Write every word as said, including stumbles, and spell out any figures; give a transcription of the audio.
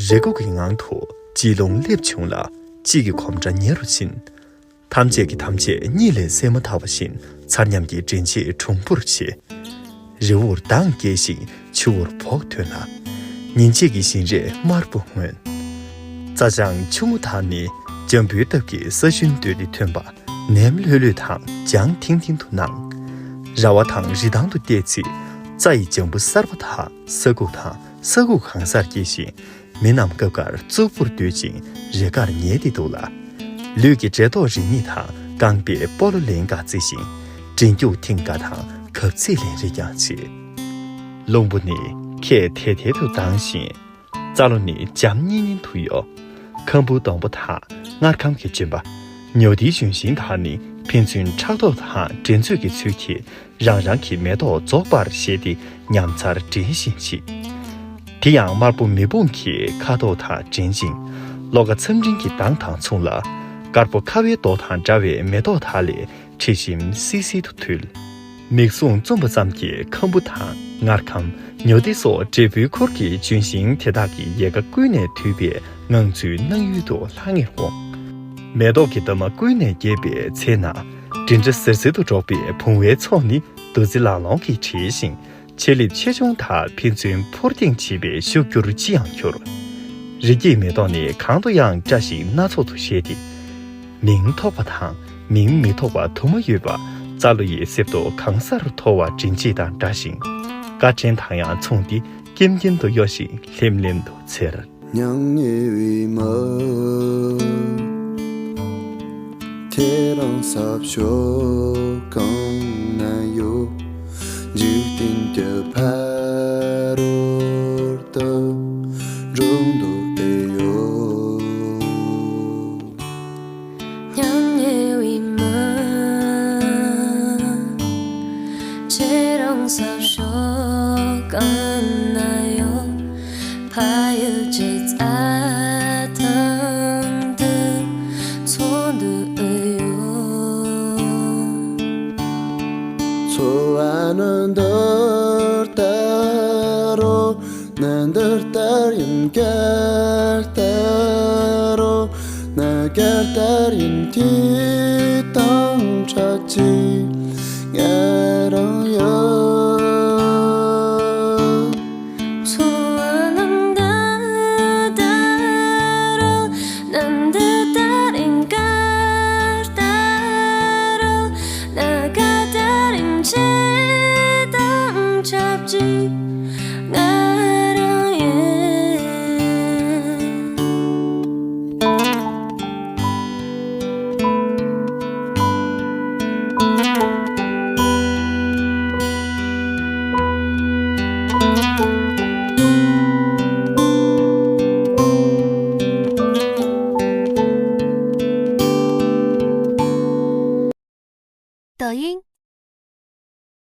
རེ་སྒུག་གི་ངང་དུ་དཔྱིད་རླུང་སླེབས་བྱུང་ལ། དཔྱིད་ཀྱི་གོམ་སྒྲ་ཉེ་རུ་ཕྱིན། ཐམས་ཅད་ཀྱིས་ཐམས་ཅད་གཉིད་ལས་སད་མ་ཐག་པ་བཞིན་མཚར་ཉམས་ཀྱི་དྲིན་ཆེན་གྲུང་པོར་བྱས། རི་བོར་མདངས་སྐྱེས་ཤིང་ཆུ་བོར་བོགས་ཐོན་ལ། ཉིན་བྱེད་ཀྱི་བཞིན་རས་དམར་པོ་མངོན། རྩྭ་ལྗང་ཆུ་མོ་དག་ནི་འཇམ་པོའི་སྟབས་ཀྱིས་ས་གཞོན་སྟོད་ལས་ཐོན་པ་ནེམ་ལྷོད་ལྷོད་དང་ལྗང་ཐིང་ཐིང་དུ་སྣང་། ར་བ་དང་རི་ཐང་དུ་བལྟས་ཚེ། རྩྭ་ཡི་ལྗང་བུ་གསར་པ་དག་ས་ཁུག་དང་ས་ཁུག་གང་སར་སྐྱེས་ཤིང་། མི་རྣམས་སྐབས་འགར་གཙུག་པུར་སྡོད་ཅིང་རེ་འགར་ཉལ་ཏེ་འདུག་ལ། ལུས་ཀྱི་འབྲས་རྡོག་རེ་གཉིས་དང་རྐང་པའི་སྤོ་ལོ་ལན་འགའ་བརྩེ་ཞིང་། མགྲིན་རྒྱུག་ཐེངས་འགའ་དང་གབ་ཚིག་ལན་རེ་ཀྱང་བྱེད། རླུང་བུ་ནི་ཁས་དལ་དལ་དུ་ལྡང་ཞིང་། རྩྭ་ལོ་ནི་འཇམ་སྙིང་སྙིང་དུ་གཡོ། ཁམ་བུ་སྡོང་པོ་དང་མངར་ཁམ་གྱི་ལྗོན་པ། ཉོ་ལྡིའི་ལྗོན་ཤིང་དག་ནི་ཕན་ཚུན་ཕྲག་དོག་དང་འགྲན་རྩོད་ཀྱི་ཚུལ་གྱིས་རང་རང་གི་མེ་ཏོག་རྫོགས་པར་བཞེས་ཏེ་ཉམས་མཚར་འགྲན་བཞིན་མཆིས། དེ་ཡང་དམར་པོ་མེ་དཔུང་གི་ཁ་དོག་དང་འགྲན་ཅིང་། གློ་ཀ་མཚམས་སྤྲིན་གྱི་མདངས་དང་མཚུངས་ལ། དཀར་པོ་ཁ་བའི་མདོག་དང་འདྲ་བའི་མེ་ཏོག་དག་ལས་དྲི་ཞིམ་སིལ་སིལ་དུ་འཐུལ། མིག་ཟུང་བཙུམས་པ་ཙམ་གྱིས་ཁམ་བུ་དང་མངར་ཁམ། ཉོ་ལྡི་སོགས་འབྲས་བུའི་ཁུར་གྱི་ལྗོན་ཤིང་དེ་དག་གི་ཡལ་ག་ཀུན་ནས་དུད་པའི་ངང་ཚུལ་སྣང་ཡུལ་དུ་ལྷང་ངེར་འོང་། མེ་ཏོག་གི་འདབ་མ་ཀུན་ནས་རྒྱས་པའི་ཚལ་ན། མགྲིན་སྒྲ་ཟིར་ཟིར་དུ་སྒྲོག་པའི་བུང་བའི་ཚོགས་ནི་བདུད་རྩི་ལང་ལོང་གིས་བྲིས་ཤིང་། ཆེ་ལེབ་ཆེ་ཆུང་དག་ཕན་ཚུན་འཕུར་ལྡིང་བྱེད་པའི་ཤུགས་འགྱུར་ཅི་ཡང་འགྱུར། རི་སྐྱེས་མེ་ཏོག་ནི་གང་དུ་ཡང་བཀྲ་ཞིང་སྣ་ཚོགས་སུ་བཞད་དེ། མིང་ཐོགས་པ་དང་མིང་མི་ཐོགས་པ་དུ་མ་ཡོད་པ། རྩྭ་ལོ་ཡི་གསེབ་ཏུ་གང་སར་འཐོར་བ་མགྲིན་བཅུད་དང་འདྲ་ཞིང་། སྐར་ཕྲན་དང་ཡང་མཚུངས་ཏེ་ཀེམ་ཀེམ་དུ་གཡོ་ཞིང་ལྷེམ་ལྷེམ་དུ་འཚེར། མྱ་ངན་བའི་མི། ཁྱེད་རང་ས་ཕྱོགས་གང་ན་ཡོད། འཇིག་རྟེན་གྱི་ཕ་རོལ་ཏུ་འགྲོ་འདོད་དེ་ཡོད། མྱ་ངན་བའི་མི། ཁྱེད་རང་ས་ཕྱོགས་གང་ན་ཡོད། ཕ་ཡུལ་གྱི་རྩྭ་ཐང་དུ་འཚོ་འདོད་ཡོད། འཚོ་བ་ནི་འདི་ལྟར་རོ། ནི་འདི་ལྟར་ཡིན་གར་ལྟར་རོ། ནི་གར་ལྟར་ཡིན་དུས་དང་འཕྲད་ཅིག་ང་རང་ཡོད། འཚོ་བ་ནི་འདི་ལྟར་རོ། ནི་འདི་ལྟར་ཡིན་གར་ལྟར་རོ། ནི་གར་ལྟར་ཡིན་ཁྱེད་དང་འཕྲད་ཅིག་ང་རང་ཡིན།